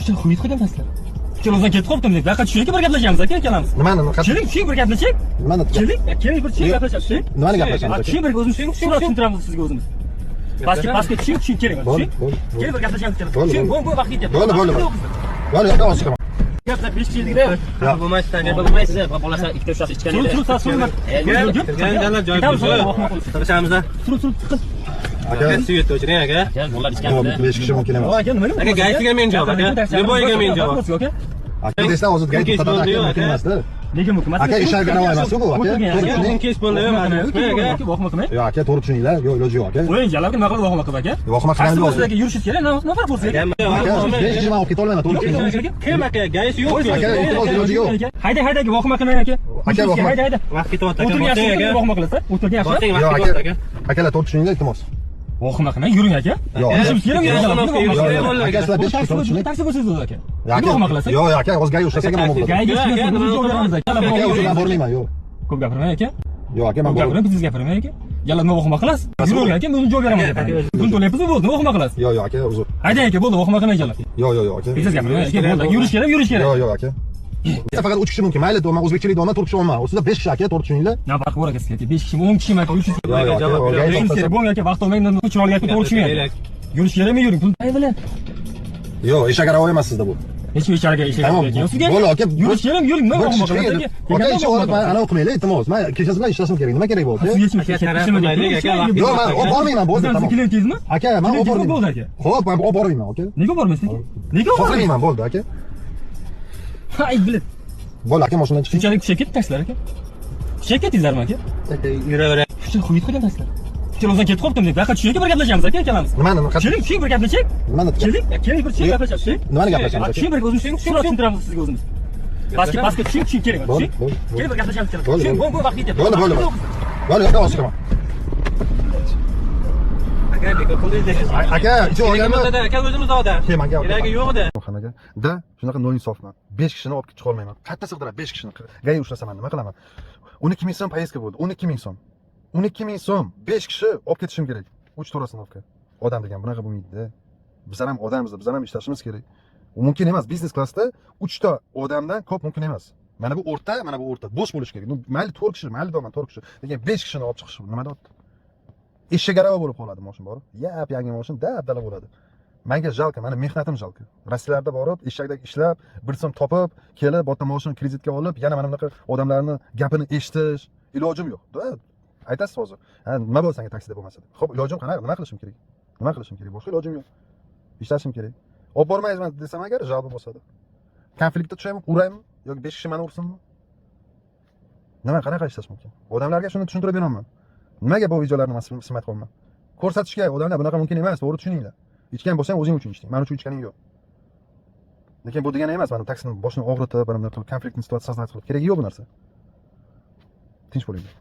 Shu xuyt qilgansizlar. Ikkalamizdan ketib qolibdi. Bu yoqqa tushaylik, bir gaplashamiz, aka, ikkalamiz. Nimani? Keling, tushing, bir gaplashaylik. Nimani? Keling, keling, bir tushing, gaplashamiz. Tushing. Nimani gaplashamiz, aka? Tushing, bir o'zimiz tushing, tushuntiramiz sizga o'zimiz. Pastga, pastga tushing, tushing, keling. Bo'ldi, Tushing. bo'ldi. Keling, bir gaplashamiz, keling. Bo'ldi, Tushing, bo'ldi. bu vaqt ketyapti. Bo'ldi, bo'ldi, Vaqt bo'ldi. yo'q bizda. Bo'ldi, aka, hozir chiqaman. Gaplar 5 kishi edik-da. Yo'q. Bo'lmaysiz, xafa bo'lmaysiz. Bolasi ikkita uchtasi ichgan Turib, edi. turib, turib, turib. Kirgan joy Tirishamiz. Turib, turib, tiqil. Aka, Suyetda o'chiring, aka. Aka, bolalar ichgan yo'q, edi. 5 kishi mumkin emas. Aka, nima? Aka, gaysiga men javob, aka. Любой ga men javob. Aka. Aka, desam hozir gay Kesh to'xtatadi, bo'ldi-yu, aka, mumkin aka. emas-da. Nega mumkin emas? Aka, eshak arava emas bu, aka. To'g'ri tushunding. Kesh bo'ldi-yu, aka. Vahima qilmang. Yo'q, aka, to'g'ri tushundinglar. Yo'q, iloji yo'q, aka. O'yin jalab nima qilib vahima qilib, aka? Vahima qilganim Taksi yo'q. bo'lsa, aka, yurishingiz kerak, nima farq bo'lsa, aka? Aka, 5 kishi man olib keta olmayman, to'g'ri tushunding. Kim, aka? Gaysi yo'q. Aka, iltimos, iloji yo'q. Hayda, hayda, aka, vahima qilmang, aka. Aka, vahima- Hayda, hayda. Vaqt ketyapti, aka. O'tirgan Bosing, yaxshi, aka. vahima qilasiz. O'tirgan yaxshi. Bosing, Yo'q, vaqt aka. ketyapti, aka. Akalar, to'g'ri tushundinglar, iltimos. Vahima qilmang, yuring, aka. Yo'q, aka. Yurishimiz kerak, Yo'q, aka. yo'q, Yo'q, yo'q, aka, sizlar 5 kishi, to'g'ri tushunding. Taksi bo'lsangiz bo'ladi, aka. Aka, Nima vahima qilasiz? Yo'q, aka, hozir gay ushlasak ham bo'ladi. Gayga Aka, chiqasiz, nima o'zimiz javob beramiz, aka. Aka, o'zi man bormayman, yo'q. Ko'p gapirmang, aka. Yo'q, aka, man Ko'p bormayman. gapirmang, biz gapirmang, aka. Yalla, nima vahima qilasiz? Yuring, aka, biz javob beramiz, aka. Pul to'layapmiz, bo'ldi, nima vahima qilasiz? Yo'q, yo'q, aka, uzr. Haydang, aka, bo'ldi, vahima qilmang, jalab. Yo'q, yo'q, yo'q, aka. Biz gapirmang, aka, bo'ldi. Yurish kerak, yurish kerak. Yo'q, yo'q, aka. Faqat 3 kishi mumkin. Mayli, man o'zbekchalik deyapman, to'rt kishi olman. Sizda 5 kishi, aka, to'g'ri tushundinglar. Nima farqi bor, aka, sizga? 5 kishimi, 10 kishimi, aka, yurishingiz Yo'q, yo'q, aka, gay Yurishingiz kerak, to'xtasa. bo'lmang, aka, vaqt olmang, chiroyli gapga to'g'ri tushmang. Yurish kerakmi, yuring. Pul bilan. Yo'q, eshak arava emas sizda bu. Hech kim eshak eshak Tamom. sizga. Bo'ldi, aka. Yurish kerak, yuring, nima Bir vahima kishi qilasiz, chiqing. aka? Aka, ichi olib, man anavi qilmanglar, iltimos. Man kechasi bilan ishlashim kerak. Nima kerak bu, aka? Sizga hech Aka, kim taraf qilmaylik, aka, vaqt Yo'q, man olib bormayman, bo'ldi, Siz tamom. klientingizmi? Aka, man olib Klientingizmi bormayman. Bo'ldi, aka. Xo'p, man olib bormayman, aka. Nega bormaysiz, aka? Nega bormaysiz? Xohlamayman, bo'ldi, aka. Hay, bilib. Bo'ldi, aka, mashinadan chiqing. Shunchalik kuchayib ketdi taksilar, aka. Kuchayib ketdingizlarmi, aka? Aka, yuraver. Shuncha xuyt qilgan taksilar. Ikkalamizdan ketib qolibdi. Bu yoqqa tushaylik, bir gaplashamiz, aka, ikkalamiz. Nimani? Keling, tushing, bir gaplashaylik. Nimani? Keling, keling, bir tushing, gaplashamiz. Tushing. Nimani gaplashamiz, aka? Tushing, bir o'zimiz tushuntiramiz sizga o'zimiz. Pastga, pastga tushing, tushing, keling. Bo'ldi, Tushing. bo'ldi, bo'ldi. Keling, bir gaplashamiz, keling. Bo'ldi, Tushing, bo'ldi. bu vaqt ketyapti. Bo'ldi, bo'ldi, Vaqt bo'ldi. Bo'ldi, aka, hozir chiqaman. Aka, bekor qildingiz. Aka, ichi olganmi? Aka, o'zimiz odam. Kim, aka? Keragi yo'q edi. Aka, da, shunaqa noinsofman. 5 kishini olib chiqa olmayman. Qayerda sig'diradi 5 kishini? Gay ushlasaman, nima qilaman? 12 ming so'm поездка bo'ldi. 12 ming so'm. 12 ming so'm 5 kishi olib ketishim kerak. 3 to'rt остановка. Odam degan bunaqa bo'lmaydi-da. Bizlar ham odammiz, bizlar ham ishlashimiz kerak. U mumkin emas. Biznes klassda 3 ta odamdan ko'p mumkin emas. Mana bu o'rta, mana bu o'rta bo'sh bo'lishi kerak. Mayli 4 kishi, mayli deyman 4 kishi. Lekin 5 kishini olib chiqish nima deyapti? Eshak arava bo'lib qoladi mashina borib. Yap yangi mashina dab-dala bo'ladi. Menga жалко, mani mehnatim жалко. Rossiyalarda borib, eshakdek ishlab, bir so'm topib, kelib, bitta mashina kreditga olib, yana mana bunaqa odamlarni gapini eshitish ilojim yo'q. Da, aytasiz hozir. Ha, nima bo'ldi senga taksida bo'lmasa deb. Xo'p, ilojim qanaqa? Nima qilishim kerak? Nima qilishim kerak? Boshqa ilojim yo'q. Ishlashim kerak. Olib bormayman desam agar жалоба bosadi. Konfliktga tushaymi, uraymi yoki 5 kishi meni ursinmi? Nima, qanaqa ishlash mumkin? Odamlarga shuni tushuntirib beraman. Nimaga bu videolarni man снимать qilyapman? Ko'rsatishga odamlar bunaqa mumkin emas, to'g'ri tushuninglar. Ichgan bo'lsang o'zing uchun ichding, men uchun ichganing yo'q. Lekin bu degani emas, mana taksini boshini og'ritib, mana bunaqa qilib konfliktni situatsiya создать qilib, keragi yo'q bu narsa. Tinch bo'linglar.